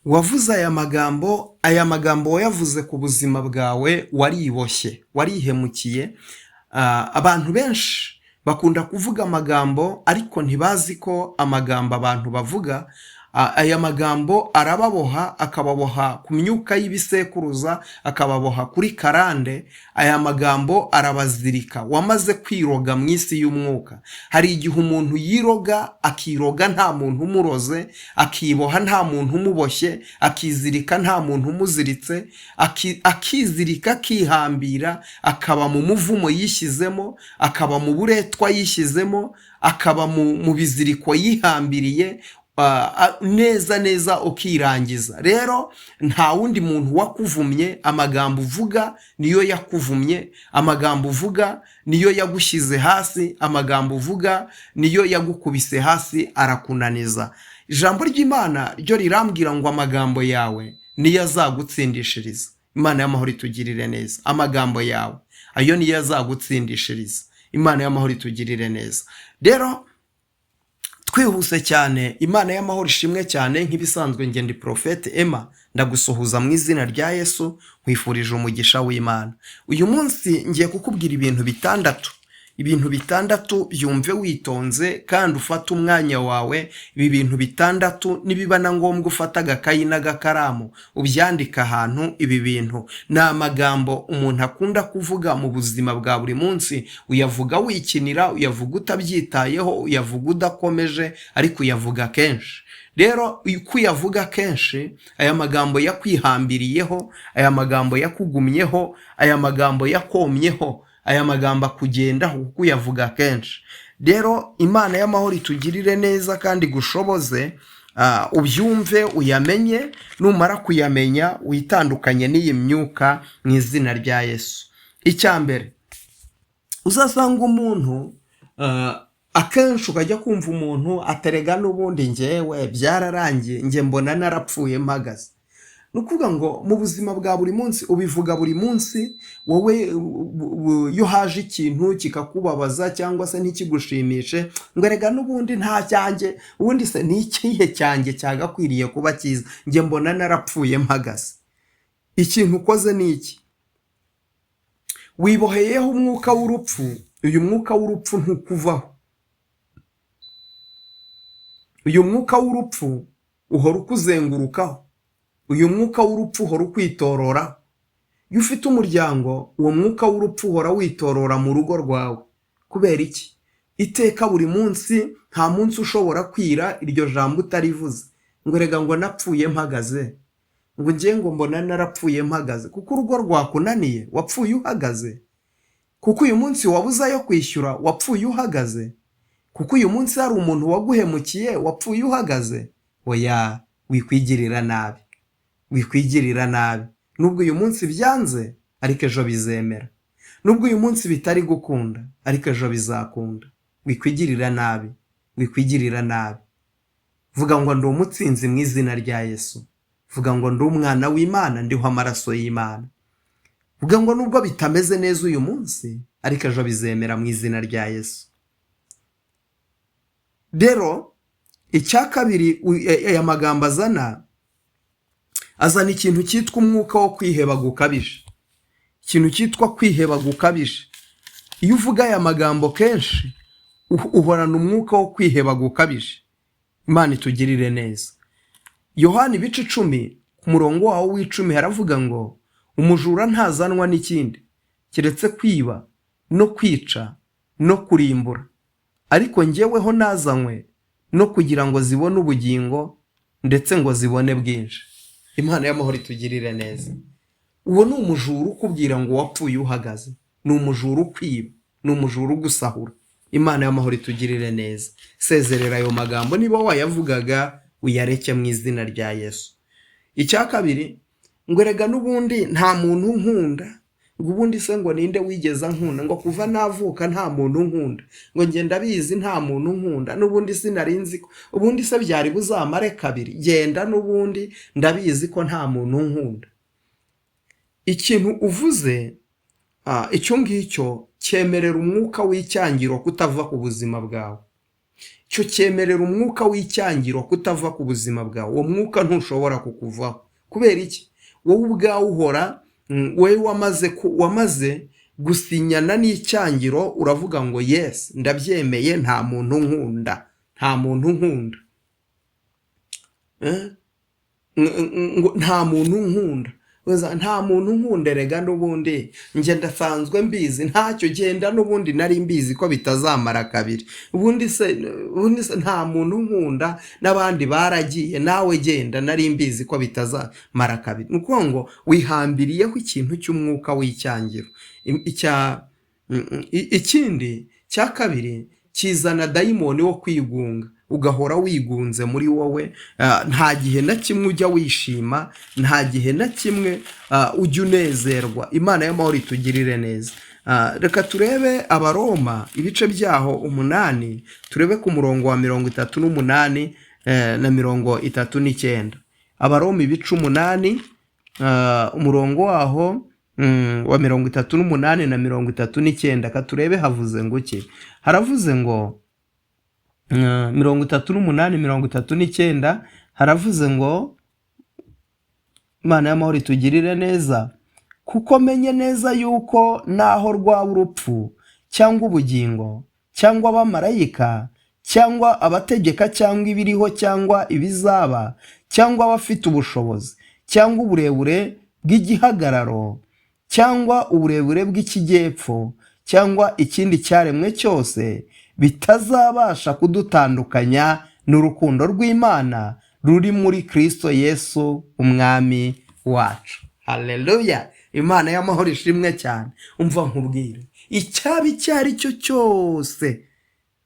Wavuze aya magambo, aya magambo wayavuze ku buzima bwawe, wariboshye, warihemukiye. Abantu benshi bakunda kuvuga amagambo, ariko ntibazi ko amagambo abantu bavuga, aya magambo arababoha, akababoha ku myuka y'ibisekuruza, akababoha kuri karande. Aya magambo arabazirika. Wamaze kwiroga mu isi y'umwuka. Hari igihe umuntu yiroga, akiroga nta muntu umuroze, akiboha nta muntu umuboshye, akizirika nta muntu umuziritse, akizirika, akihambira, akaba mu muvumo yishyizemo, akaba mu buretwa yishyizemo, akaba mu biziriko yihambiriye neza neza, ukirangiza. Rero nta wundi muntu wakuvumye, amagambo uvuga niyo yakuvumye, amagambo uvuga niyo yagushyize hasi, amagambo uvuga niyo yagukubise hasi arakunaniza. Ijambo ry'Imana ryo rirambwira ngo amagambo yawe niyo azagutsindishiriza. Imana y'amahoro itugirire neza. Amagambo yawe ayo niyo azagutsindishiriza. Imana y'amahoro itugirire neza. Rero twihuse cyane, Imana y'amahoro ishimwe cyane. Nk'ibisanzwe, ngenda Prophète Emma, ndagusuhuza mu izina rya Yesu, nkwifurije umugisha w'Imana. Uyu munsi ngiye kukubwira ibintu bitandatu, ibintu bitandatu. Byumve witonze kandi ufate umwanya wawe. Ibi bintu bitandatu, nibiba na ngombwa ufate agakayi n'agakaramu ubyandike ahantu. Ibi bintu ni amagambo umuntu akunda kuvuga mu buzima bwa buri munsi. Uyavuga wikinira, uyavuga utabyitayeho, uyavuga udakomeje, ariko uyavuga kenshi. Rero uko uyavuga kenshi, aya magambo yakwihambiriyeho, aya magambo yakugumyeho, aya magambo yakomyeho, aya magambo akugendaho kuko uyavuga kenshi. Rero Imana y'amahoro itugirire neza kandi igushoboze, ubyumve, uyamenye. Numara kuyamenya, witandukanye n'iyi myuka mu izina rya Yesu. Icya mbere, uzasanga umuntu, akenshi ukajya kumva umuntu aterega: "N'ubundi ngewe byararangiye, njye mbona narapfuye mpagaze." Ni ukuvuga ngo mu buzima bwa buri munsi ubivuga buri munsi. Wowe iyo haje ikintu kikakubabaza cyangwa se ntikigushimishe, ngo: "Erega n'ubundi nta cyanjye, ubundi se ni ikihe cyanjye cyagakwiriye kuba cyiza? Njye mbona narapfuye mpagaze." Ikintu ukoze ni iki? Wiboheyeho umwuka w'urupfu. Uyu mwuka w'urupfu ntukuvaho. Uyu mwuka w'urupfu uhora ukuzengurukaho. Uyu mwuka w'urupfu uhora ukwitorora. Iyo ufite umuryango, uwo mwuka w'urupfu uhora witorora mu rugo rwawe. Kubera iki? Iteka, buri munsi, nta munsi ushobora kwira iryo jambo utarivuze, ngo: "Rega ngo napfuye mpagaze," ngo: "Ngiye ngo mbona narapfuye mpagaze." Kuko urugo rwakunaniye, wapfuye uhagaze. Kuko uyu munsi wabuze ayo kwishyura, wapfuye uhagaze. Kuko uyu munsi hari umuntu waguhemukiye, wapfuye uhagaze. Oya, wikwigirira nabi, wikwigirira nabi. Nubwo uyu munsi byanze, ariko ejo bizemera. Nubwo uyu munsi bitari gukunda, ariko ejo bizakunda. Wikwigirira nabi, wikwigirira nabi. Vuga ngo: "Ndi umutsinzi mu izina rya Yesu." Vuga ngo: "Ndi umwana w'Imana, ndiho amaraso y'Imana." Vuga ngo: "Nubwo bitameze neza uyu munsi, ariko ejo bizemera mu izina rya Yesu." Rero icya kabiri, aya magambo azana ikintu cyitwa umwuka wo kwiheba gukabije, ikintu cyitwa kwiheba gukabije. Iyo uvuga aya magambo kenshi, uhorana umwuka wo kwiheba gukabije. Imana itugirire neza. Yohani ibice 10, ku murongo wawo w'10, haravuga ngo: "Umujura ntazanwa n'ikindi keretse kwiba no kwica no kurimbura, ariko njyeweho nazanywe no kugira ngo zibone ubugingo, ndetse ngo zibone bwinshi." Imana y'amahoro itugirire neza. Uwo ni umujura ukubwira ngo wapfuye uhagaze, ni umujura ukwiba, ni umujura ugusahura. Imana y'amahoro itugirire neza. Sezerera ayo magambo. Niba wayavugaga, uyareke mu izina rya Yesu. Icya kabiri, ngo: "Erega n'ubundi nta muntu unkunda," ngo: "Ubundi se ngo ninde wigeze ankunda?" ngo: "Kuva navuka nta muntu unkunda," ngo: "Njye ndabizi nta muntu unkunda, n'ubundi sinari nzi ko, ubundi se byari buzamare kabiri? Genda, n'ubundi ndabizi ko nta muntu unkunda." Ikintu uvuze, icyo ngicyo cyemerera umwuka w'icyangiro kutava ku buzima bwawe. Icyo cyemerera umwuka w'icyangiro kutava ku buzima bwawe. Uwo mwuka ntushobora kukuvaho. Kubera iki? Wowe ubwawe uhora wowe wamaze gusinyana n'icyangiro, uravuga ngo yes, ndabyemeye, nta muntu nkunda, nta muntu nkunda. Eh? Ngo nta muntu nkunda. Nta muntu nkunda, erega n'ubundi njye ndasanzwe mbizi, ntacyo genda, n'ubundi nari mbizi ko bitazamara kabiri. Ubundi se nta muntu nkunda, n'abandi baragiye, nawe genda, nari mbizi ko bitazamara kabiri. Ni ukuvuga ngo wihambiriyeho ikintu cy'umwuka w'icyangiro. Ikindi cya kabiri kizana dayimoni wo kwigunga, ugahora wigunze muri wowe. Nta gihe na kimwe ujya wishima, nta gihe na kimwe ujya unezerwa. Imana y'amahoro itugirire neza. Reka turebe Abaroma ibice byaho 8, turebe ku murongo wa 38 na 39. Abaroma ibice 8, umurongo waho wa 38 na 39. Ka turebe havuze ngo iki. Haravuze ngo 38, 39, haravuze ngo: Imana y'amahoro itugirire neza. Kuko menye neza yuko naho rwaba urupfu cyangwa ubugingo cyangwa abamarayika cyangwa abategeka cyangwa ibiriho cyangwa ibizaba cyangwa abafite ubushobozi cyangwa uburebure bw'igihagararo cyangwa uburebure bw'ikijyepfo cyangwa ikindi cyaremwe cyose bitazabasha kudutandukanya n'urukundo rw'Imana ruri muri Kristo Yesu Umwami wacu. Haleluya! Imana y'amahoro ishimwe cyane. Umva nkubwire, icyaba icyo ari cyo cyose,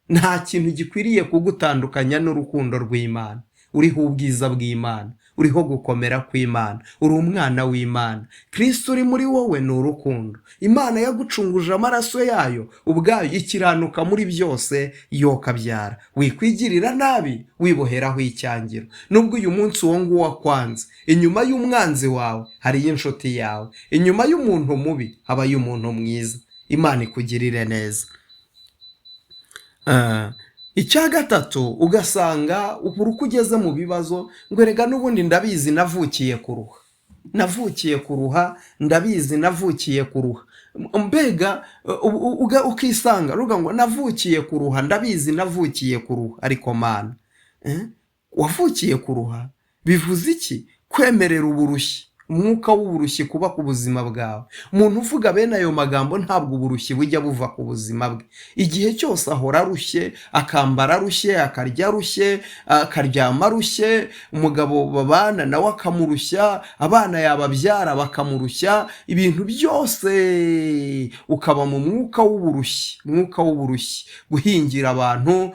nta kintu gikwiriye kugutandukanya n'urukundo rw'Imana. Uriho ubwiza bw'Imana, uriho gukomera kw'Imana, uri umwana w'Imana. Kristo uri muri wowe ni urukundo. Imana yagucunguje amaraso yayo ubwayo, ikiranuka muri byose, yokabyara. Wikwigirira nabi wiboheraho icyangiro. Nubwo uyu munsi uwo nguwo akwanze, inyuma y'umwanzi wawe hariyo inshuti yawe, inyuma y'umuntu mubi habayo umuntu mwiza. Imana ikugirire neza. Icya gatatu, ugasanga buri uko ugeze mu bibazo ngo erega n'ubundi ndabizi, navukiye kuruha, navukiye kuruha, ndabizi, navukiye kuruha. Mbega ukisanga uruvuga ngo navukiye kuruha, ndabizi, navukiye kuruha. Ariko Mana, wavukiye kuruha bivuze iki? Kwemerera uburushyi, umwuka w'uburushyi kuba ku buzima bwawe. Umuntu uvuga bene ayo magambo, ntabwo uburushyi bujya buva ku buzima bwe. Igihe cyose ahora arushye, akambara arushye, akarya arushye, akaryama arushye, umugabo babana nawe akamurushya, abana yababyara bakamurushya, ibintu byose ukaba mu mwuka w'uburushyi, umwuka w'uburushyi, guhingira abantu,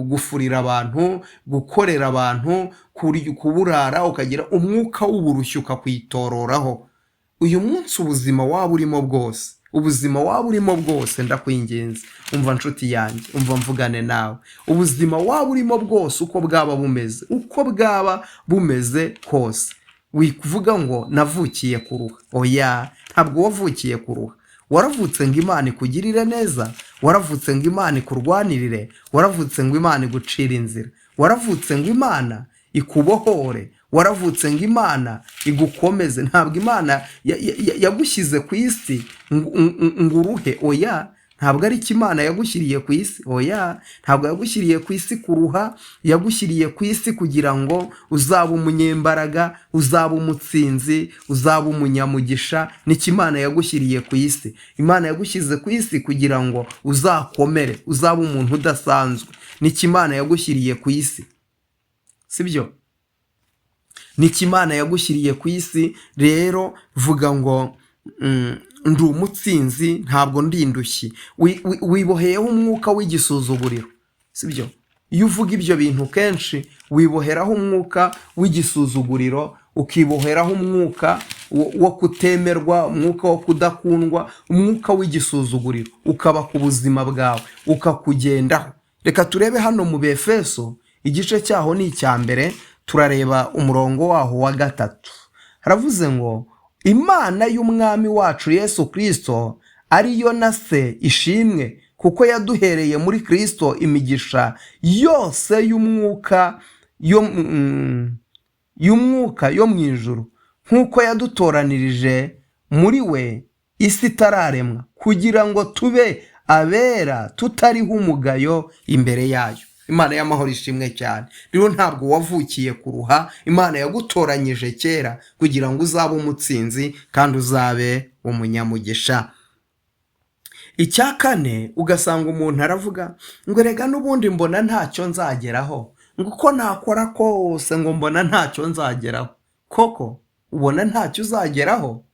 gufurira abantu, gukorera abantu, kuburara, ukagira umwuka w'uburushyi ukakwitororaho. Uyu munsi ubuzima waba urimo bwose, ubuzima waba urimo bwose, ndakwinginze, umva nshuti yanjye, umva mvugane nawe, ubuzima waba urimo bwose, uko bwaba bumeze, uko bwaba bumeze kose, wikuvuga ngo navukiye kuruha. Oya, ntabwo wavukiye kuruha. Waravutse ngo Imana ikugirire neza, waravutse ngo Imana ikurwanirire, waravutse ngo Imana igucire inzira, waravutse ngo Imana ikubohore, waravutse ngo Imana igukomeze. Ntabwo Imana yagushyize ku isi ngo uruhe. Oya, ntabwo ari cyo Imana yagushyiriye ku isi. Oya, ntabwo yagushyiriye ku isi kuruha. Yagushyiriye ku isi kugira ngo uzabe umunyembaraga, uzabe umutsinzi, uzabe umunyamugisha. Nicyo Imana yagushyiriye ku isi. Imana yagushyize ku isi kugira ngo uzakomere, uzabe umuntu udasanzwe. Nicyo Imana yagushyiriye ku isi, sibyo? Nicyo Imana yagushyiriye ku isi. Rero vuga ngo ndi umutsinzi, ntabwo ndi indushyi. Wiboheyeho umwuka w'igisuzuguriro, sibyo? Iyo uvuga ibyo bintu kenshi, wiboheraho umwuka w'igisuzuguriro, ukiboheraho umwuka wo kutemerwa, umwuka wo kudakundwa, umwuka w'igisuzuguriro ukaba ku buzima bwawe, ukakugendaho. Reka turebe hano mu Befeso, igice cyaho ni icya mbere, turareba umurongo waho wa 3. Haravuze ngo: Imana y'Umwami wacu Yesu Kirisito, ariyo na Se, ishimwe, Kuko yaduhereye muri Kirisito imigisha yose y'umwuka yo mu ijuru, nk'uko yadutoranirije muri we isi itararemwa, kugira ngo tube abera tutariho umugayo imbere yayo. Imana y'amahoro ishimwe cyane. Rero ntabwo wavukiye kuruha, Imana yagutoranyije kera kugira ngo uzabe umutsinzi kandi uzabe umunyamugisha. Icya kane, ugasanga umuntu aravuga ngo rega n'ubundi mbona ntacyo nzageraho, ngo uko nakora kose ngo mbona ntacyo nzageraho. Koko ubona ntacyo uzageraho?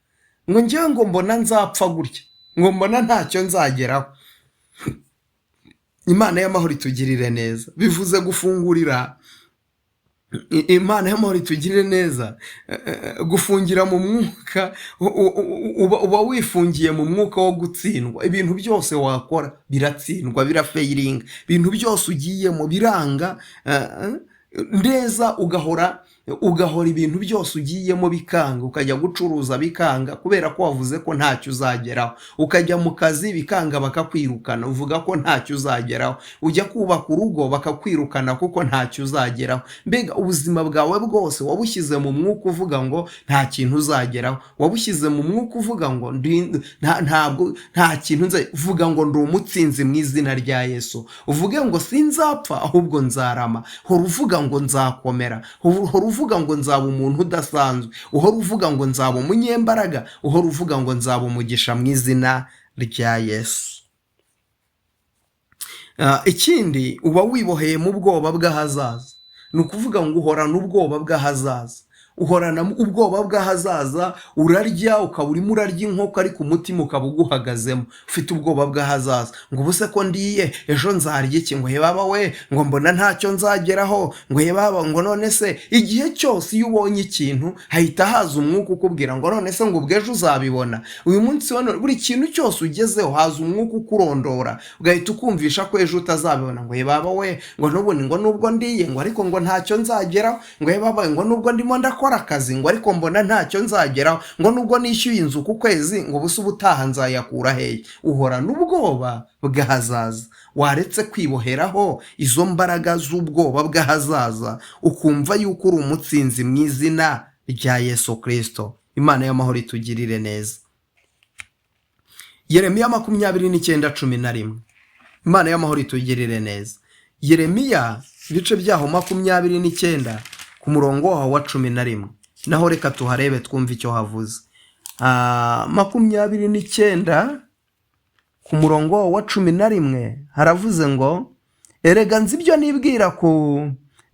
Ngo njyewe ngo mbona nzapfa gutya, ngo mbona ntacyo nzageraho. Imana y'amahoro itugirire neza. Bivuze gufungurira Imana y'amahoro itugirire neza. Gufungira mu mwuka, uba wifungiye mu mwuka wo gutsindwa. Ibintu byose wakora biratsindwa, birafailinga, ibintu byose ugiyemo biranga neza, ugahora ibintu byose ugiyemo bikanga. Ukajya gucuruza bikanga kubera ko wavuze ko ntacyo uzageraho, ukajya mu kazi bikanga bakakwirukana, uvuga ko ntacyo uzageraho, ujya kubaka urugo bakakwirukana kuko ntacyo uzageraho. Mbega ubuzima bwawe bwose wabushyize mu mwuka uvuga ngo nta kintu uzageraho, wabushyize mu mwuka uvuga ngo ntabwo nta kintu nza. Vuga ngo ndi umutsinzi mu izina rya Yesu, uvuge ngo sinzapfa ahubwo nzarama. Hora uvuga ngo nzakomera, uhora uvuga ngo nzaba umuntu udasanzwe, uhora uvuga ngo nzaba umunyembaraga, uhora uvuga ngo nzaba umugisha mu izina rya Yesu. Ikindi, uba wiboheye mu bwoba bw'ahazaza. Ni ukuvuga ngo uhorana ubwoba bw'ahazaza, uhorana ubwoba bw'ahazaza. Urarya ukaba urimo urarya inkoko, ariko umutima ukaba uguhagazemo, ufite ubwoba bw'ahazaza, ngo ubu se ko ndiye, ejo nzarya iki? Ngo hebaba we, ngo mbona ntacyo nzageraho, ngo hebaba, ngo none se. Igihe cyose iyo ubonye ikintu hahita haza umwuka ukubwira ngo none se, ngo ubwo ejo uzabibona? Uyu munsi wa none buri kintu cyose ugezeho haza umwuka ukurondora, ugahita ukumvisha ko ejo utazabibona, ngo hebaba we, ngo n'ubundi, ngo nubwo ndiye, ngo ariko ngo ntacyo nzageraho, ngo hebaba we, ngo nubwo ndimo ndakora akazi, ngo ariko mbona ntacyo nzageraho, ngo nubwo nishyuye inzu ku kwezi, ngo ubuse ubutaha nzayakura hehe? Uhorana ubwoba bw'ahazaza. Waretse kwiboheraho izo mbaraga z'ubwoba bw'ahazaza, ukumva yuko uri umutsinzi mu izina rya Yesu Kirisito. Imana y'amahoro itugirire neza. Yeremiya 29:11. Imana y'amahoro itugirire neza. Yeremiya ibice byaho 29 ku murongo waho wa 11, naho reka tuharebe twumve icyo havuze. 29 ku murongo waho wa 11 haravuze ngo: "Erega nzi ibyo nibwira ku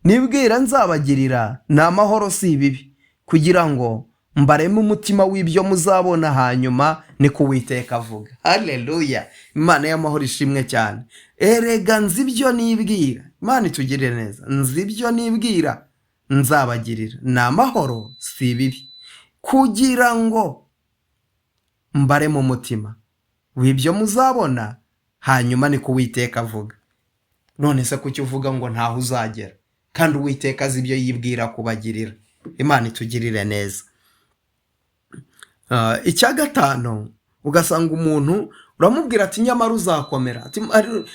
nibwira nzabagirira, ni amahoro si ibibi, kugira ngo mbareme umutima w'ibyo muzabona hanyuma, niko Uwiteka avuga." Haleluya! Imana y'amahoro ishimwe cyane. Erega nzi ibyo nibwira, Imana itugirire neza, nzi ibyo nibwira nzabagirira, ni amahoro si ibibi, kugira ngo mbareme umutima w'ibyo muzabona hanyuma, niko Uwiteka avuga. None se kuki uvuga ngo ntaho uzagera kandi Uwiteka azi ibyo yibwira kubagirira? Imana itugirire neza. Icya gatanu, ugasanga umuntu uramubwira ati nyamara uzakomera. Ati,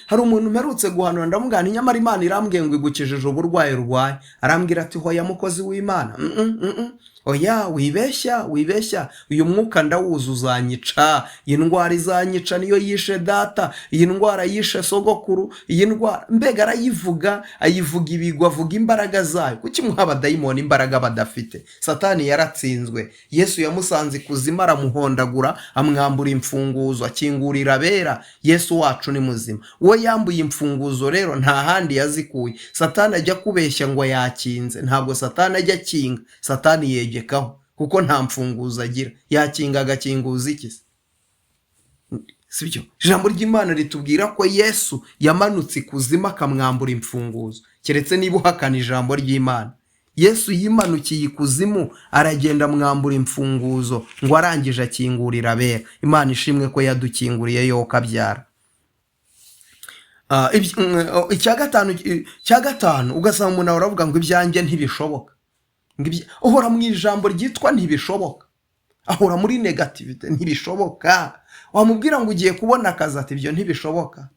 hari umuntu mperutse guhanura, ndamubwira nti nyamara Imana irambwiye ngo igukijije uburwayi urwaye. Arambwira ati: "Hoya mukozi w'Imana, Oya, wibeshya, wibeshya, uyu mwuka ndawuzi, uzanyica, iyi ndwara izanyica, niyo yishe data, iyi ndwara yishe sogokuru, iyi ndwara." Mbega arayivuga, ayivuga ibigwi, avuga imbaraga zayo. Kuki muha abadayimoni imbaraga badafite? Satani yaratsinzwe. Yesu yamusanze ikuzimu aramuhondagura, amwambura imfunguzo, akingurira abera. Yesu wacu ni muzima. Uwo yambuye imfunguzo rero nta handi yazikuye. Satani ajya kubeshya ngo yakinze, ntabwo Satani ajya akinga. Satani yegekaho kuko nta mfunguzo agira. Yakinga agakinguza iki se? Sibyo? Ijambo ry'Imana ritubwira ko Yesu yamanutse ikuzimu akamwambura imfunguzo, keretse niba uhakana ijambo ry'Imana. Yesu yimanukiye ikuzimu, aragenda amwambura imfunguzo, ngo arangije akingurira abera. Imana ishimwe ko yadukinguriye yo kabyara. Icya gatanu, ugasanga umuntu ahora avuga ngo ibyanjye ntibishoboka. Ngo uhora mu ijambo ryitwa ntibishoboka, ahora muri négativité, ntibishoboka. Wamubwira ngo ugiye kubona akazi, ati ibyo ntibishoboka.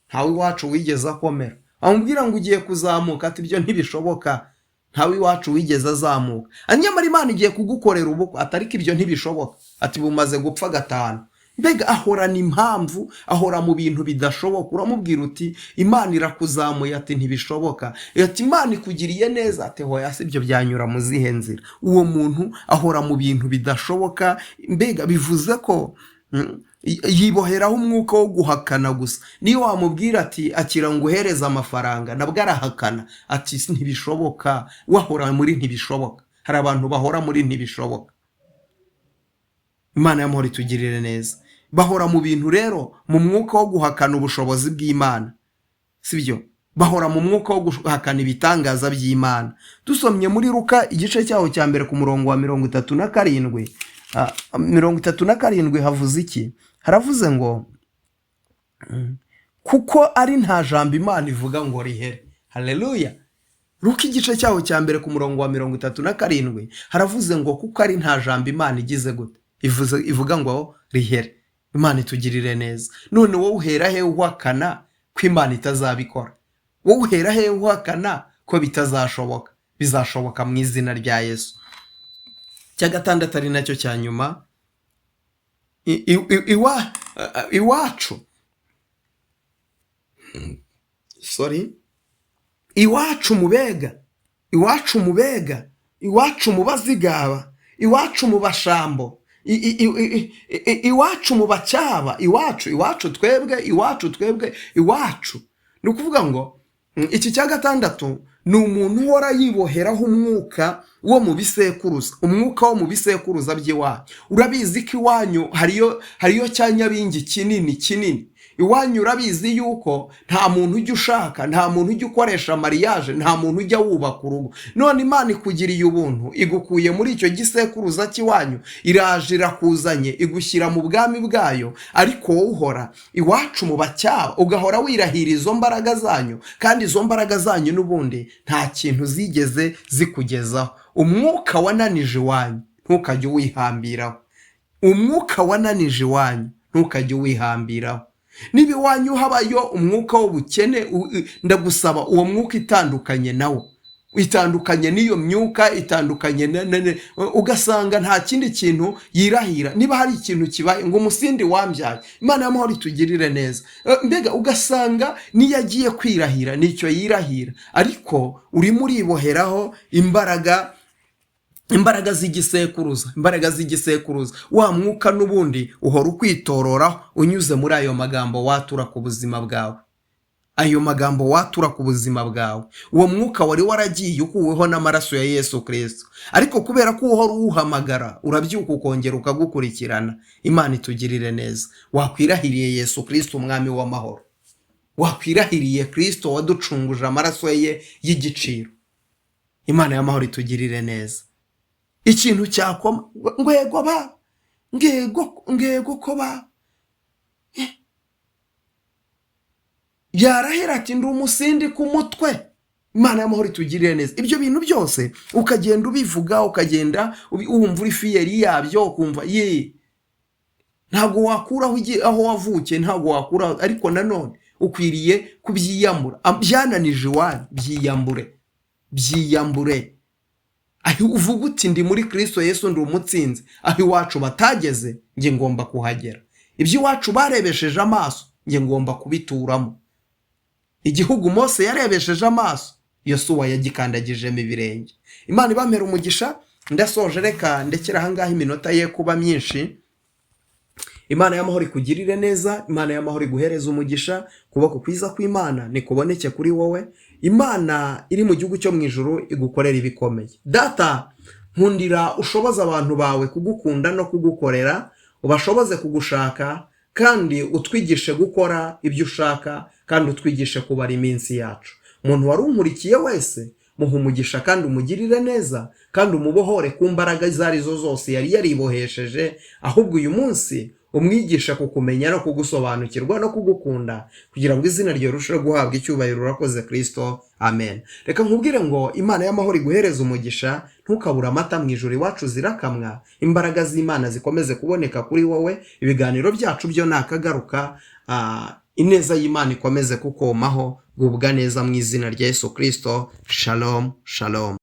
Ntawe iwacu wigeze akomera. Wamubwira ngo ugiye kuzamuka, ati ibyo ntibishoboka, ntawe iwacu wigeze azamuka. Nyamara Imana igiye kugukorera ubukwe, ati ariko ibyo ntibishoboka, ati bumaze gupfa gatanu. Mbega ahorana impamvu, ahora mu bintu bidashoboka. Uramubwira uti Imana irakuzamuye, ati ntibishoboka. Ati Imana ikugiriye neza, ati hoya si ibyo, byanyura mu zihe nzira? Uwo muntu ahora mu bintu bidashoboka. Mbega bivuze ko yiboheraho umwuka wo guhakana gusa. Niyo wamubwira ati akira ngo uhereze amafaranga, nabwo arahakana ati ntibishoboka. Wahora muri ntibishoboka. Hari abantu bahora muri ntibishoboka. Imana y'amahoro itugirire neza. Bahora mu bintu rero mu mwuka wo guhakana ubushobozi bw'Imana, sibyo? Bahora mu mwuka wo guhakana ibitangaza by'Imana. Dusomye muri Luka igice cyaho cya mbere ku murongo wa 37, 37 havuze iki? Haravuze ngo kuko ari nta jambo Imana ivuga ngo rihere. Haleluya. Luka igice cyaho cya mbere ku murongo wa 37 haravuze ngo kuko ari nta jambo Imana igize gute? Ivuga ngo rihere. Imana itugirire neza. None wowe uhera he uhakana ko Imana itazabikora? Wowe uhera he uhakana ko bitazashoboka? Bizashoboka mu izina rya Yesu. Icya gatandatu ari nacyo cya nyuma, iwacu, sorry, iwacu mu Bega, iwacu mu Bega, iwacu mu Bazigaba, iwacu mu Bashambo, iwacu mu Bacyaba, iwacu, iwacu twebwe, iwacu twebwe, iwacu. Ni ukuvuga ngo iki cya gatandatu ni umuntu uhora yiboheraho umwuka wo mu bisekuruza, umwuka wo mu bisekuruza by'iwanyu. Urabizi ko iwanyu hariyo cya nyabingi kinini kinini. Iwanyu urabizi yuko nta muntu ujya ushaka, nta muntu ujya ukoresha mariage, nta muntu ujya wubaka urugo. None Imana ikugiriye ubuntu, igukuye muri icyo gisekuruza cy'iwanyu, iraje irakuzanye, igushyira mu bwami bwayo. Ariko wowe uhora iwacu mu Bacyaba, ugahora wirahira izo mbaraga zanyu, kandi izo mbaraga zanyu n'ubundi nta kintu zigeze zikugezaho. Umwuka wananije iwanyu ntukajye uwihambiraho. Umwuka wananije iwanyu ntukajye uwihambiraho. Niba iwanyu habayo umwuka w'ubukene, ndagusaba uwo mwuka itandukanye nawo, itandukanye n'iyo myuka, itandukanye ugasanga nta kindi kintu yirahira. Niba hari ikintu kibaye ngo umusindi wambyaye, Imana y'amahoro itugirire neza. Mbega ugasanga niyo agiye kwirahira nicyo yirahira, ariko urimo uriboheraho imbaraga z'igisekuruza, imbaraga z'igisekuruza. Wa mwuka n'ubundi uhora ukwitororaho unyuze muri ayo magambo watura ku buzima bwawe, ayo magambo watura ku buzima bwawe. Uwo mwuka wari waragiye ukuweho n'amaraso ya Yesu Kristo, ariko kubera ko uhora uwuhamagara, urabyuka ukongera ukagukurikirana. Imana itugirire neza. Wakwirahiriye Yesu Kristo umwami w'amahoro, wakwirahiriye Kristo waducunguje amaraso ye y'igiciro. Imana y'amahoro itugirire neza. Ikintu cyakoma ngwego ba ngego ngego ko ba yarahera ati ndi umusindi ku mutwe. Imana y'amahoro itugirire neza. Ibyo bintu byose ukagenda ubivuga, ukagenda wumva uri fier yabyo, ukumva ye ntabwo wakuraho aho wavukiye, ntabwo wakuraho, ariko nanone ukwiriye kubyiyambura. Byananije iwanyu, byiyambure, byiyambure. Aho uvuga uti ndi muri Kristo Yesu, ndi umutsinzi, aho iwacu batageze njye ngomba kuhagera, ibyo iwacu barebesheje amaso njye ngomba kubituramo. Igihugu Mose yarebesheje amaso, Yosuwa yagikandagijemo ibirenge. Imana ibamera umugisha. Ndasoje, reka ndekera ahangaha iminota ye kuba myinshi. Imana y'amahoro ikugirire neza, Imana y'amahoro iguhereze umugisha, ukuboko kwiza kw'Imana nikuboneke kuri wowe. Imana iri mu gihugu cyo mu ijuru igukorera ibikomeye. Data, nkundira ushoboze abantu bawe kugukunda no kugukorera, ubashoboze kugushaka, kandi utwigishe gukora ibyo ushaka, kandi utwigishe kubara iminsi yacu. Umuntu wari unkurikiye wese muha umugisha kandi umugirire neza, kandi umubohore ku mbaraga izo arizo zose yari yaribohesheje, ahubwo uyu munsi umwigisha kukumenya no kugusobanukirwa no kugukunda, kugira ngo izina ryawe rirusheho guhabwa icyubahiro. Urakoze Kristo, amen. Reka nkubwire ngo Imana y'amahoro iguhereze umugisha. Ntukabure amata mu ijuru iwacu zirakamwa. Imbaraga z'Imana zikomeze kuboneka kuri wowe. Ibiganiro byacu byo nakagaruka. Ineza y'Imana ikomeze kukomaho. Gubwa neza mu izina rya Yesu Kirisito. Shalom, shalom.